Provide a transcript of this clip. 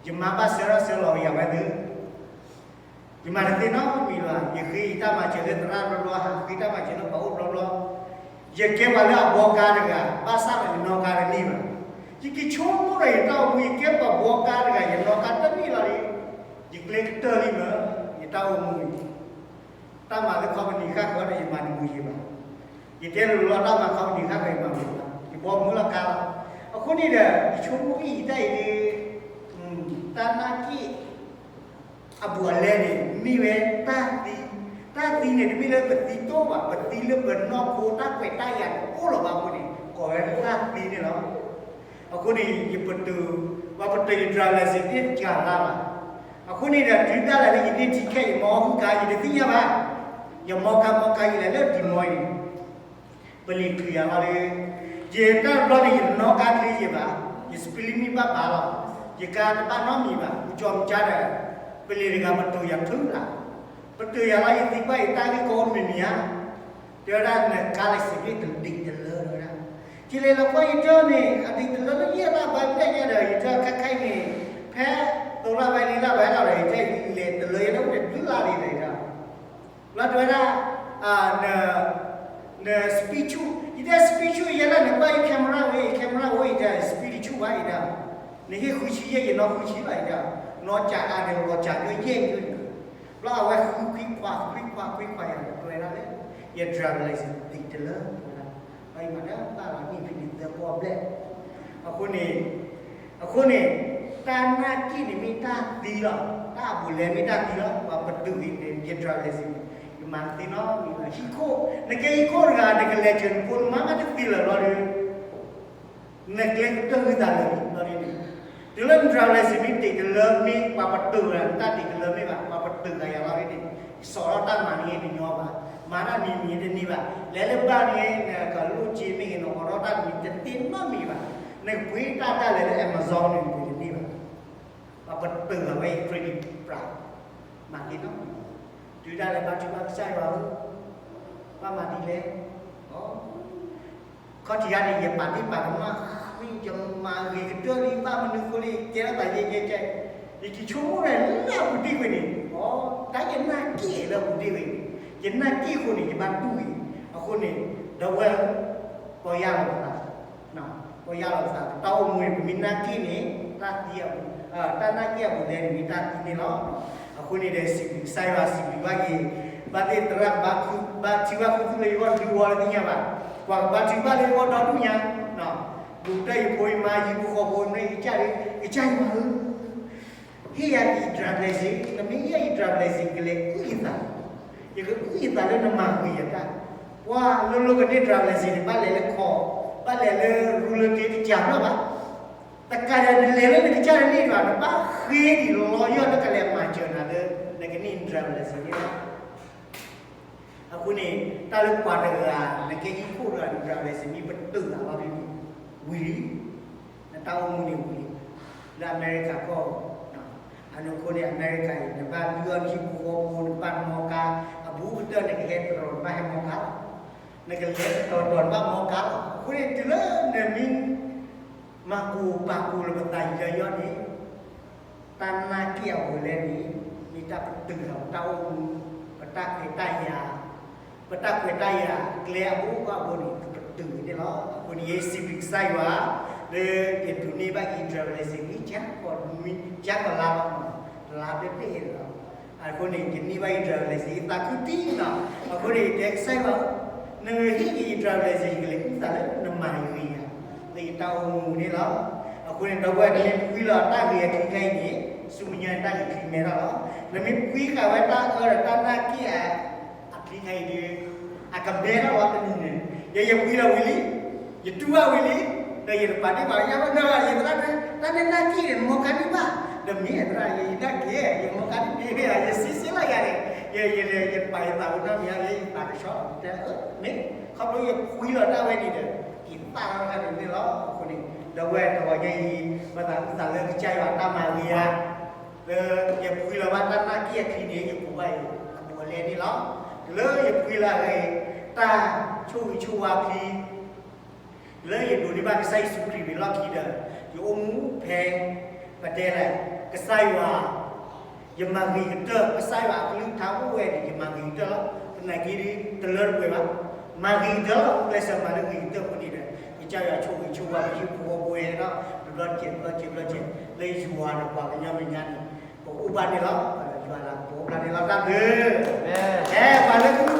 ယမၤဘၣ်ဆၢထၢၣ်ဆၢလီၤက့ၤယၤဝဲသ့ၣ်, ယမၤတသ့နီတမံၤလၢၤဘၣ်. ယဃ့ယတၢ်မၤစၢၤလၢသရၣ်ဘျီဘျီ, ဟးဃ့တၢ်မၤစၢၤလၢပှၤအိၣ်ဘျီဘျီ, ယကဲပှၤလၢအဘှီကါတဂၤ, ဘၣ်ဆၣ်ဒီးယနီၣ်ကါတန့ၢ်ဘၣ်. ယက့ၤဆိကမိၣ်ဒီးယတၢ်အိၣ်မူ, ယကဲပှၤဘှီကါတဂၤ, ယနီၣ်ကါတန့ၢ်လီၤဒီး, ယကျဲကတၢၢ်လံမး, ယတၢ်အိၣ်မူအံၤ တၢ်မၤလၢ company ဃၣ်ဃၢၤဒီး ယမၤတမုာ်ယံၤဘၣ်. ယတဲလိၤလိၤလီၤ, တၢ်မၤ company ဃၣ်ဃၢၤ ယမၤတမုာ်ဘၣ်, ယဘှီမုာ်လီၤကါလီၤ. အဃိန့ၣ်ဒီး ယဆိကမိၣ်အံၤတၢ်အံၤဒီး, တၢ်နာ်က့ၣ်အဘူးအလဲန့ၣ် မ့ၢ်ဝဲတၢ်သံ, တၢ်သံန့ၣ် တမ့ၢ်လၢပသံတအိၣ်ဘၣ်, ပသံလၢပနီၢ်ခိတၢ်ကွဲးတၢ်ယာ်တအိၣ်လၢၤဘၣ်. အဃိန့ၣ် ကိးဝဲတၢ်သံန့ၣ်လီၤ. အဃိန့ၣ် ယပတုာ်, ပှၤပတုာ်ယ driver license သ့ၣ်တကလးလၢ်လၢ်. အဃိန့ၣ်ဒီး တုၤဒၣ်လဲာ်လၢယန့ၢ်ထံခဲအံၤ ယမၤအီၣ်ဟုၣ်ကါ ယတသ့ၣ်ညါဘၣ်. ယမၤကါမၤကါ ယလဲၤလၢဒုးမီအံၤန့ၣ် ပလံၤချုးယၤလီၤဒီး, ယတၢ်တဘျီန့ၣ် ယတနီၣ်ကါချ့ယံၤဘၣ်, ယ speed limit ဘၣ်ဘၣ်လီၤ. ယကါတဘၣ်နီတမံၤဘၣ်, မုၢ်ကၠီမုၢ်ကၠါဒီး ပလံၤတဂၤပတုာ်ယၤထုလၢ်, ပတုာ်ယၤလီၤ ယသံကွၢ်အံၤ တၢ်ဂ့ၢ်ကီအိၣ်မနုၤမံၤဧါ. တဲဝဲဒၣ် နကါ license plate တဒံးတလၢဝဲဒၣ်. ယလဲၤလီၤကွၢ်ယတၢၢ်န့ၣ် အဒံးတလၢလၢယဲၢ်လါဘၣ်ဘျဲၣ်ညါဒီး ယတၢၢ်ခဲခါအံၤန့ၣ် ဖဲ သီလါဘၣ်လံလါဘၣ်လီၤဒီး ယတၢၢ်လဲၤတလၢယဲၢ်လၢအိၣ်န့ၣ် ဘျုးလါဒံးဒီး ဘျီတဲဝဲဒၣ်, န speed ဆူၣ်, ယတဲ speed ဆူၣ်ယဲလၢနကွၢ်ယ camera ဝဲ, camera ဝဲ ယတဲ speed တဆူၣ်ဘၣ်အံၤဒီး, နဟ့ၣ်ဃုဆံယဲၢ် ယနီၢ်ဃုဆံလီၤအံၤဒီး, နီၢ်ကၢ်အါဒီးလီၤကၢ်ကၠီယဲၢ်ကၠီန့ၣ်, ဘျီအဝဲဃုခွံခွါ ခွံခွါ ခွံခွါယၤ တဲဝဲဒၣ်လၢ ယ driver license ဒံးတလၢ တဲဝဲဒၣ်, ဘၣ်ယမၤတၢ်ဘၣ်လီၤ နံၣ်ဖံးနံၤသၢဘီဘျဲၣ်, အဃိန့ၣ် အဃိန့ၣ် တၢ်နာ်က့ၣ်န့ၣ်မ့ၢ်တၢ်သံလီၤ, တၢ်အဘူးအလဲမ့ၢ်တၢ်သံလီၤ, ပှၤပတုာ်ဂ့ၤန့ၣ် ယ driver license န့ၣ် ယမၤတသ့နီတမံၤဘၣ်. ဟံၣ်ခိၣ်, နကဲဟံၣ်ခိၣ်တဂၤ နကလဲၤစၢၤနဖိနမါမးတသ့လၢၤဘျီဒီး နကျဲကတၢၢ်ဂ့ၤသးလၢာ်လံဘျီဒီးန့ၣ်, တုၤလၢန driver license မ့ၢ်ဒံးတလၢမ့ၢ် ပှၤပတုာ်ဂ့ၤ တၢ်ဒံးတလၢမ့ၢ်ဘၣ် ပှၤပတုာ်ဂ့ၤယၤလီၤန့ၣ်, စီၤထီၣ်တၢ်မၤန့ၣ်တညီဘၣ်, မၤတၢ်မံၤမံၤတန့ၢ်ဘၣ်, လဲၤလၢဘၣ်န့ၣ် နကလိၣ်စ့မ့ၢ်ဂ့ၤ နအိးထီၣ်တၢ်မံၤတသ့နီတမံၤဘၣ်, နကပှ့ၤတၢ်ဒၣ်လဲာ်လၢ Amazon န့ၣ် နပှ့ၤတန့ၢ်ဘၣ်. ပှၤပတုာ်ဂ့ၤဝဲအံၤ credit ပြး, မၤသ့နီတမံၤ, တုၤဒၣ်လဲာ်ဘါထုကဖၣ်ကစၢ်ယွၤဧၢ, ဘၣ်မၤဒ်လဲၣ်, ခီၣ်ထံးဂၤန့ၣ် ယပာ်ဒ့ၣ်ပာ်ကမၣ်ဃံ, ယမၤဂ့ၤကတၢၢ်လံ ဘၣ်မနုၤဃိလံ ကဲထီၣ်သးယဲၢ်ယဲၢ်ကဲ, ယက့ၤဆိကမိၣ်န့ၣ်လၢအပူၤတ့ၢ်ဝဲန့ၣ်, တၢ်ယနာ်က့ၣ်လၢအပူၤတ့ၢ်ဝဲ, ယနာ်က့ၣ်အဃိန့ၣ် ယဘၣ်တူၢ်ဝဲ, အဃိန့ၣ် ဒီပုၢ်ဝဲၢ်, ပီၢ်ယၢ်လီၤပသး ပီၢ်ယၢ်လီၤပသး ပတၢ်အိၣ်မူန့ၣ် ပမ့ၢ်နာ်က့ၣ်န့ၣ် တၢ်သံအပူၤ, တၢ်နာ်က့ၣ်အပူၤလဲၣ်န့ၣ် မ့ၢ်တၢ်သံန့ၣ်လီၤ. အဃိန့ၣ်ဒီး စံးဘျုးကစၢ်ယွၤ စံးဘျုးဘၣ်က့ၤ ဘၣ်သ့ၣ်သရၣ်ကဘါထုကဖၣ် ဘါထုကဖၣ်ခူသူၣ်လၢယဂီၢ်ဒုးဝီလၢသ့ၣ်ညါဘၣ်, ပှၤကဘါထုကဖၣ်လၢယဂီၢ်ဒီဒူၣ်ညါ, ဘူးကတၢၢ်ယဖိယမါ ယဟံၣ်ဖိဃီဖိ မ့ၢ်ကစၢ်ဒီး ကစၢ်ယွၤဧၢ ဟ့ၣ်ယၤအံၤ driver license, နမ့ၢ်ဟ့ၣ်ယၤအံၤ driver license ကလဲၤအုၣ်ယသး, ယကအုၣ်ယသးလၢနမၤဂ့ၤယတၢ်, ပှၤလိၤလိၤကန့ၢ် driver license န့ၣ် ဘၣ်လဲၤလၢခီ, ဘၣ်လဲၤလၢရူလၢက့ၤတကးဘျီဘၣ်, တကးဒီးနလဲၤလၢနကစၢ်တန့ၢ်ဘၣ် နဘၣ်ဃ့ဒံးလီၤယီၢ်လၢကလဲၤမၤစၢၤနၤလၢ နကန့ၢ် driver license န့ၣ်လီၤ. အဃိန့ၣ် တၢ်လၢပှၤတဂၤ နကဲဟံၣ်ခိၣ်တဂၤ driver license မ့ၢ်ပတုာ်သးလီၤဒ်န့ၣ် ဝံၤလံ, နတၢ်အိၣ်မူန့ၣ်ဝံၤလံ, လၢအမဲရကၤကီၢ်, အနီၢ်ခိန့ၣ် အမဲရကၤအံၤ နဘၣ်လုၢ်အီၣ်နဟံၣ်ဖိဃီဖိ နဘၣ်မီကါ, အဘူးကတၢၢ်နကဟဲတရီၤ နဘၣ်ဟဲမီကါလီၤ, နကလဲၤတတီၤတီၤ နဘၣ်မီကါလီၤ. အဃိန့ၣ် တုၤလၢနမ့ၢ် မၤကိၢ်ပာ်ကိၢ်လၢပသးယံာ်ယီၢ်န့ၣ်, တၢ်နာ်က့ၣ်အဘူးအလဲန့ၣ် မ့ၢ်တၢ်ပတုာ်လီၤ ပတၢ်အိၣ်မူ, ပတၢ်ခွဲးတၢ်ယာ်, ပတၢ်ခွဲးတၢ်ယာ်ကျဲအဘိဘၣ်အဘိန့ၣ် ပတုာ်န့ၣ်လီၤ. အဃိန့ၣ် ယစံးဘျုးကစၢ်ယွၤ လၢယဒိးန့ၢ်ဘၣ်က့ၤ driver license မ့ၢ်ကကလါလီၤ, တလါဘျဲၣ်ဘျဲၣ်လီၤ. အဃိန့ၣ် ယန့ၢ်ဘၣ်ယ driver license ယသးခုတံၢ်လီၤ. အဃိန့ၣ် ယတဲကစၢ်ယွၤ, နဟ့ၣ်က့ၤယ driver license ယကလဲၤအုၣ်သးလၢနမၤဂ့ၤယၤ လၢယတၢ်အိၣ်မူန့ၣ်လီၤ. အဃိန့ၣ် ဒီပုၢ်ဝဲၢ် နမ့ၢ်ပှံလီၤတၢ်ဂ့ၤအချံခဲအံၤန့ၣ်, ဆူမဲာ်ညါန့ၣ် တၢ်ဂ့ၤချံမဲထီၣ်လီၤ. နမ့ၢ်ပှံဃာ်ဝဲတၢ်အၢဒီးတၢ်နာ်က့ၣ်အ အချံခဲအံၤဒီး အကမဲထီၣ်လီၤတနံၤန့ၣ်, ယဲယပှံလီၤဝံၤလံ, ယတူၢ်ဘၣ်ဝံၤလံ, ဒီးယတပာ်ဒ့ၣ်ပာ်ကမၣ်ဘၣ် ယသရၣ်တဲ တၢ်န့ၣ်နာ်က့ၣ်န့ၣ် နမီကါဒံးဘၣ်, ဒီးမ့ၢ်သရၣ် ယနာ်က့ၣ် ယမီကါဒံးဘၣ်ဧါ ယစံးစ့လီၤယၤန့ၣ်, ယ ယ ယပာ်ယသးဝဲနီတမံၤဧါ ယပာ်ကဆှီ တဲအၢ မ့ၢ် ခီဖျိယပှံလီၤတၢ်ဝဲန့ၣ်ဒီး က့ၤသၣ်ထီၣ်တၢ်န့ၣ်န့ၣ်လီၤ. အဃိန့ၣ် ဒီပုၢ်ဝဲၢ် တဂီၤညါအံၤ ပသးအုၣ်သးလၢကစၢ်ယွၤတၢ်မၤဂ့ၤဧါ လၢယပှံလီၤဘၣ်တၢ်နာ်က့ၣ်အချံန့ၣ် ယကိးဘၣ်အံၤ အဘူးအလဲန့ၣ်လီၤ. လၢယပှံလီၤအဂ့ၢ် တၢ်ဆိၣ်ဂ့ၤဆိၣ်ဝါချံ လၢယဒိးန့ၢ်ဘၣ်ကစၢ်ယ့ၣ်ၡူးခရံာ်မ့ၢ်လီၢ်ခံဒီး ယအိၣ်မူဖဲ ပတဲလဲၣ်, ကစၢ်ယွၤ, ယမၤဂ့ၤကတၢၢ်, ကစၢ်ယွၤအကလုၢ်ကထါအိၣ်ဝဲန့ၣ် ယမၤဂ့ၤကတၢၢ်လီၤ. သနာ်က့ဒီး တလၢတပှဲၤဘၣ်. မၤဂ့ၤကတၢၢ်လီၤ, ကျဲးစၢးမၤလၢဂ့ၤကတၢၢ်အဃိန့ၣ်ဒီး ကစၢ်ယွၤဆိၣ်ဂ့ၤဆိၣ်ဝါပဟံၣ်ဖိဃီဖိဝဲဒီး တဘျီတက့ၢ် တဘျီတက့ၢ် တဘျီတက့ၢ် လၢယွၤဒီးပှၤကညီမဲာ်ညါန့ၣ် ပအိၣ်ဘၣ်န့ၣ်လီၤ. ယွၤလၤကပီၤအိၣ်ဘၣ်န့ၣ်လီၤ. တၢ်ဘျုး, အဲ ပှၤလၢ